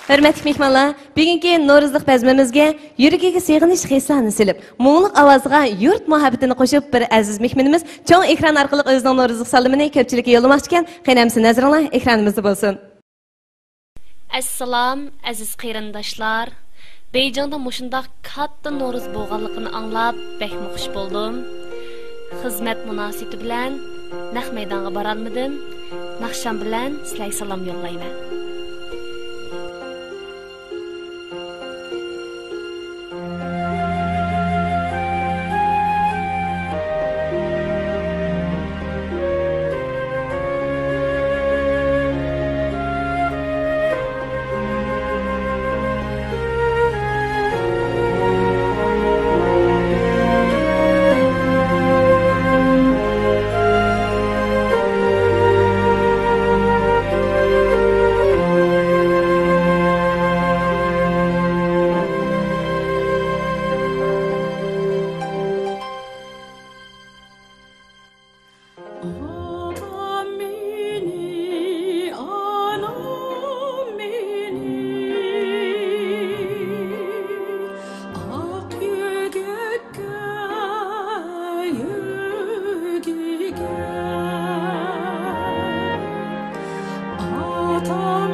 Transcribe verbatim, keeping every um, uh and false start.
ھۆرمەتلىك مېھمانلار، بۈگۈنكى نورۇزلۇق بەزمىمىزگە يۈرىكىگە سېغىنىش خىسلارنى سېلىپ، مۇڭلۇق ئاۋازىغا يۇرت مۇھەببىتىنى قوشۇپ، بىر ئەزىز مېھمىنىمىز چوڭ ئېكران ئارقىلىق ئۆزىنىڭ نورۇزلۇق سالىمىنى كۆپچىلىككە يوللىماقچىكەن. قېنى ئەمىسە نەزىرىڭلار ئېكرانىمىزدا بولسۇن. ئەسسالام، ئەزىز قېرىنداشلار! بېيجىڭدا مۇشۇنداق كاتتا نورۇز بولغانلىقىنى ئاڭلاپ بەكمۇ خۇش بولدۇم. خىزمەت مۇناسىۋىتى بىلەن نەق مەيدانغا بارالمىدىم. ناخشام بىلەن سىلەرگە سالام يوللايمەن. ئاتام مېنى، ئانام مېنى ئاق يۈگەككە يۈگىگەن. ئاتام